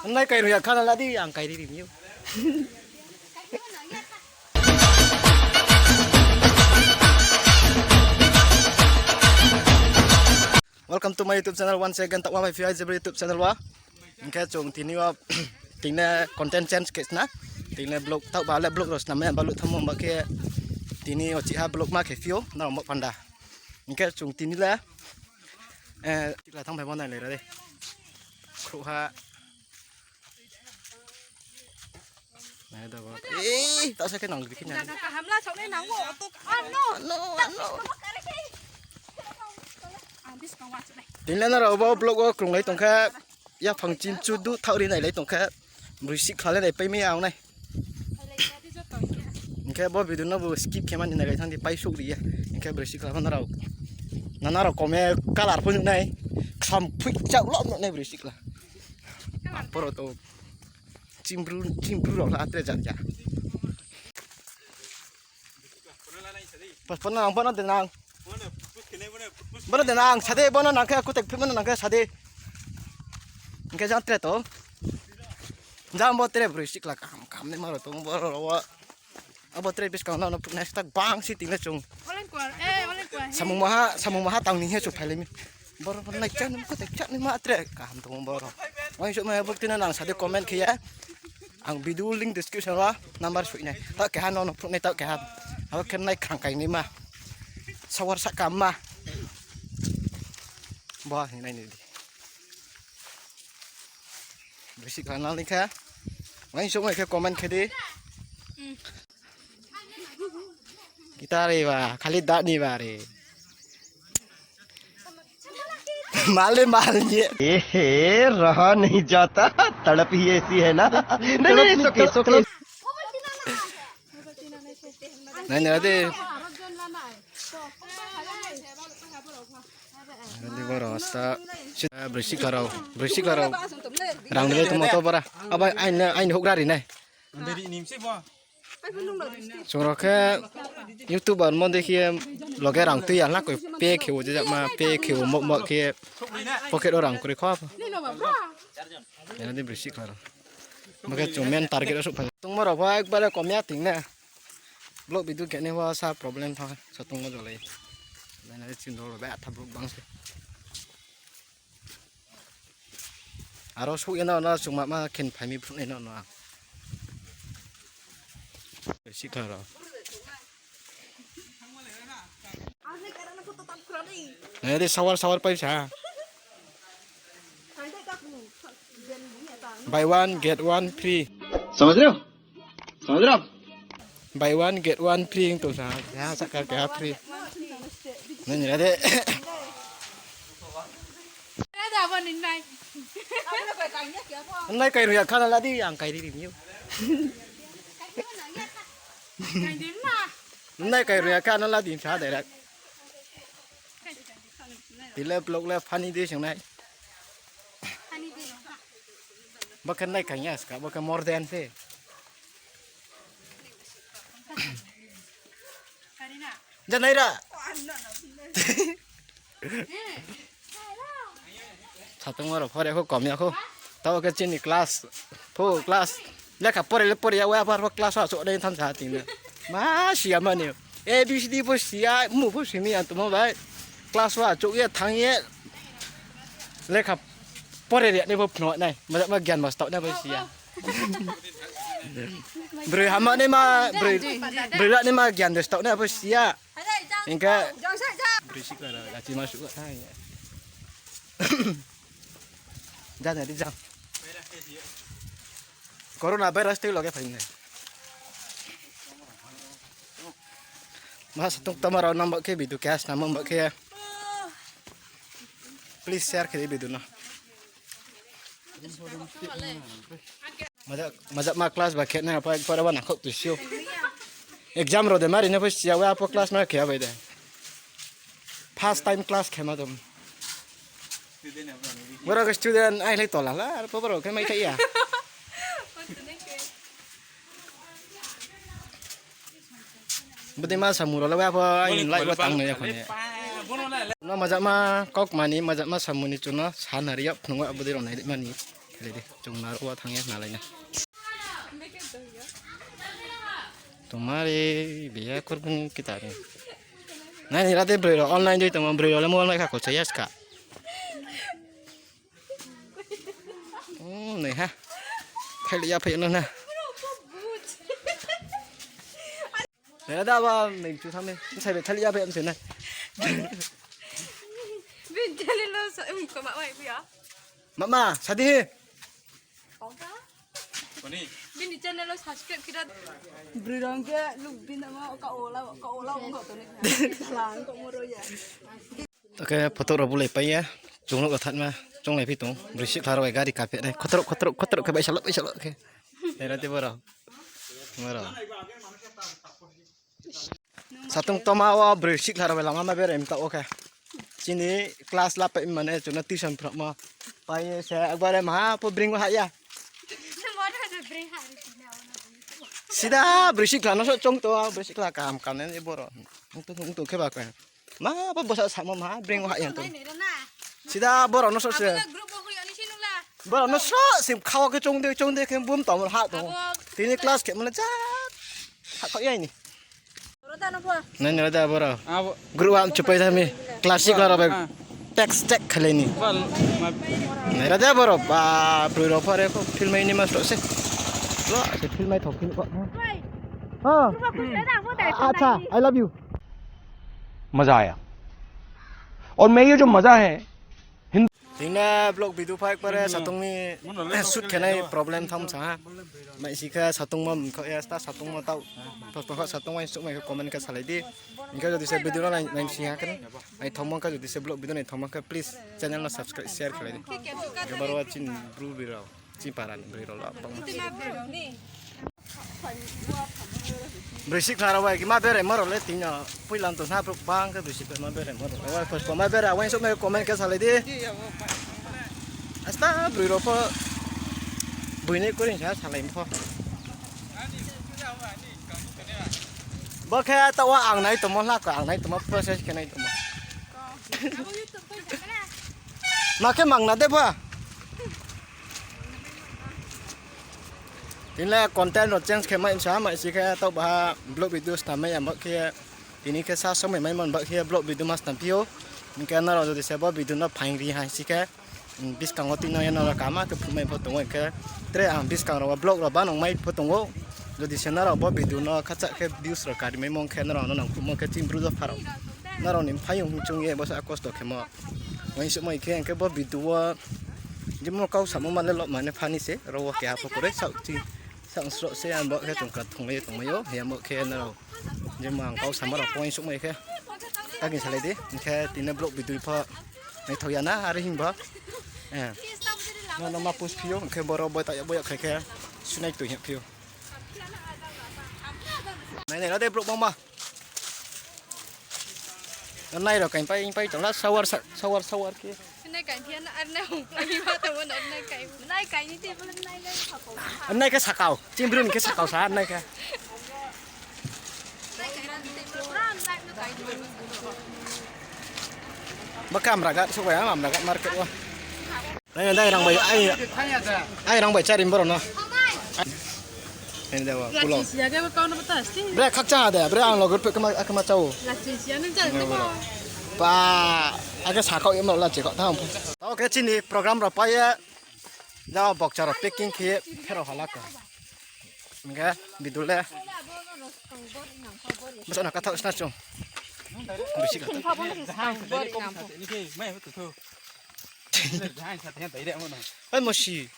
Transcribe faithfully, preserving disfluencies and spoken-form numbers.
Nai kai ruya khana la di, ang kai ri ri miu. Welcome to my YouTube channel once again. Taoh wa bai phi ai jebri YouTube channel wa. Hingkhe chung tini wo, tini content change khe sna. Tini vlog taoh ba le vlog rao snam ya baluh thanngmo ba khe tini o chiha vlog ma khe phi ou, nrao mo panda. Hingkhe chung tini le, eh, tikla thang phai mo nai lai ra de. Khruh ha. Nai da bo. Ei, taoh sa khe nang dikhe nai. Jaga kaham la saonai nang ou, auto kaham no. No, no. Ang buskang wa chunai. Tini le nrao bo vlog wo krunglai tong khe, yaphang chinchu du thaoh ri nailai tong khe, broi sihkhla le naipai mi ya ang nai. Hingkhe bo video no bo skip khe mani nailai thang di, paisouh ri ya. Hingkhe broi sihkhla pho nrao, nana rao kome colour pho nuh nai, kham phui chauh lo nuh nai broi sihkhla. Poro to. Chimbru, chimbru rao la atre jat ya. Pas, bono nang, bono de nang. Bono de nang, sade, bono nang khe, kutek phi bono nang khe, sade. Hingkhe jang tre to. Jang bo tre broi sihkhla kaham kaham ni ma rao tong bo rao wo. Abo tre buskang no, no next tak bang si tini le chung. Samung maha, samung maha tang ni he chung phailai mi. Boro boro nai chani mkho te chani ma tre kaham tong boro. Wai suk ma buk tini nang sade comment khe ya. Ang video link description wo number sui nai. Taoh keha no no phruh nai taoh keha. Abo khe nai khrang kai ni ma. Sawar sa kam ma. Bo hing nai ni di. Broi sihkhla nang ni kha. Wai suk ma khe comment khe di. Kita re ba, khali da ni ba re. Mal le mal ye. ए हे, रहा नहीं जाता, तड़प ही ऐसी है ना। नहीं, नहीं, it's okay, it's okay। Nai, nai, de. Nai, de, boro, sa, si, broi sihkhla rao, broi sihkhla rao. Rang ni le tongmo to bora. Abo aini, aini houhgra ri nai. Chung rao khe YouTuber mo dei khe loge rang tui ya hla koi pe khe o je jakma pe khe o mo mo khe pocket wo rang kroi kho pho. Ena di broi sihkhla rao. Bo khe chung main target wo souhphai. Tongmo rao pho ekbare kom ya ting na. Vlog video khe ni pho sa problem thanng sa tongmo jolai. Ena di chini rao bai atha vlog bang se. Aro souh ye no, no, chungma ma khen phai mi phruh nai no, no, ang. Sihkhla rao. Nai di sawar, sawar pai sa. Buy one, get one free. समझ रहे हो? समझ रहे हो आप? Buy one, get one free hing tong sa. Keha sahka keha free. Nai ni ra de. Nai kai ruya khana la di, ang kai ri ri miu. Nai kai ruya khana la di sa direct. Tile vlog le funny de sing nai. Bo khe nai kang ya ska, bo khe more than se. Janai ra. Satongma rao phore kho kom ya kho. Tao khe chini class, pho class. Lekha pore le pore ya, wa pho class wo achouh nai tham sa ting na. Ma si ya mani. A B C D pho si ya, mu pho si mi ang tongmo bai. Class wo achouh ye thang ye. Lekha pore ri nai pho phnuh nai. Ma, ma gyan ma stao nai pho si ya. Broi hama nai ma, broi, broi ra nai ma gyan de stao nai pho si ya. Hingkhe broi sihkhla rao, lachi ma suh thang ye. Jang, jang, jang. Corona virus tei loge phai nai. Ma satung tama rao nang ba khe video khe snam ba khe. Please share khe di video no. Majak, majak ma class ba khe nai apa para ba nangkhouh tu sio. Exam rao de mari na pho si ya, wa apo class ma khe ya bai de. First time class khe ma dom. Boro khe student ai lai tola la, ar boro khe mai thai ya. Bodi ma samung rao le wa pho ai lai wa tang nai ya kho ne. No majama kaukma ni, majama samung ni chung no sa nari yag phunung wo abo dei rao nai ri mani. Khe di, chung naro wo thanng ye nalai na. Tongmari, biya kurkun kita ni. Nai ni ra de broi rao online dei tongmo, broi rao le mobile mai kha kholsa ya ska. Hmm, nai ha. Thaili ya phai no na. Nai ra da ba, nai chu tham ni. Sai be thaili ya phai am se na. Bin thaili lo sa, um, ko ma wai bu ya. Mama, sadi hi. Bini channel wo subscribe khe da. Broi rao khe luk bin ma ka ola, ka ola ong ko to ni. Lang ko mo ro ya. Oke, photo rao bulai pai ya. Chung no ka thatma, chung lai phi tong. Broi sikhla rao bai gari kaphe nai. Khotrok, khotrok, khotrok khe bai salok, bai salok khe. Nai ra de bo rao. Bo rao. Satung toma wo broi sikhla rao bai lama ma bere mta wo khe. Chini class la pai mane chung no tuition phramo. Pai se ekbare maha pho bring wo hah ya. Sida broi sikhla no so chung to, broi sikhla kaham kaham nai boro. Ung to, ung to khe ba khe. Ma bo bosa samo maha bring wo hah ya to. Sida boro no so se. Boro no so se khawa khe chung de, chung de khe bum tong ha to. Tini class khe mane ja. Ha kho ya ni. Nai nai da boro. Abo. Group ang chupai thami. Classic rao bai. Ah. Text check khalai ni. Bal, ma- Nai ra da boro. Ba, broi rao phare ko film mai ni mas rao se. Lo, se film mai thok film ko. Ha. Acha, I love you. मजा आया। और मैं ये जो मजा है, Tini vlog video phai pare satung ni shoot khe nai problem tham sa ha. Mai si khe satung mo mkho ya sta satung mo tau. Pos pos kho satung mai suk mai khe comment khe salai di. Hingkhe jodi se video no nai, nai si ha khe. Nai thongmo khe jodi se vlog video nai thongmo khe please channel no subscribe share khe lai di. Hingkhe boro chini bru bri rao. Chini para ni broi rao la bang. Broi sikhla rao bai khe ma beraimo rao le tini yo poila tong ha brouh bang khe broi sikhla ma beraimo rao. Abo first ma bera, uaingsouh mai comment khe salai di. Asta broi rao pho boi ni koring sa salai pho. Bo khe taoh wo ang nai tongmo hla ko, ang nai tongmo process khe nai tongmo. Ma khe mang na de ba. Tini le content rao change khe mai sa, mai si khe taoh baha vlog video snam mai ya ba khe, tini khe sa somai mai man ba khe vlog video ma snam phi ou. Hingkhe nrao jodi se bo video no phaing ri hai si khe, buskang wo tini yo nrao kaham khe phnuhmai pho tong ou hingkhe, tre ang buskang rao vlog rao banang mai pho tong ou. Jodi se nrao bo video no khacha khe views rao kari mai mong khe nrao no nang phnuhmo khe chini bru dopha rao. Nrao ni mphaiyong hing chung ye bo sa kosto khemo. Uaingsouhmai khe hingkhe bo video wo jemo kau samo ma le lomane phani se, ro wo keha pho kroi, saoh sroh se ang bo khe chung kra thunglai ye tongmai ou, hing bo khe nrao jemo ang kau samo rao uaingsouhmai khe. Takni salai di, hingkhe tini vlog video pho naithao ya na, are hing bo. Nono ma post phi ou, hingkhe boro bo ta ya bo ya khai khe sunai toi hing phi ou. Nai nai ra de vlog bangma. Nai rao kaing pai pai tong la shower shower shower khe. Nai kaing phi ya na, ar nai hung pai ma tong na, nai kaing. Nai kaing ni tei bo nai nai sakau. Nai khe sakau. Chini bru ni khe sakau sa nai khe. Nai kaing ra ni tei bo pura nai no kaing ni. Bakha Amragat souhphai ha, Amragat market wo. Nai, nai, rang bai, ai, ai, rang bai chari boro no. Nai, nai, wa, kulo. Bre, khakcha ha de, bre, ang logot pe kema, kema chao. Pa, ake sakau yamno la chekau tham. Oke, chini program rao pai ye. Jao, bokcha rao packing khe, phero hala ka. Hingkhe, bidule. Bwsano kathao sna chung. Bisi kathao. Oi, mosi.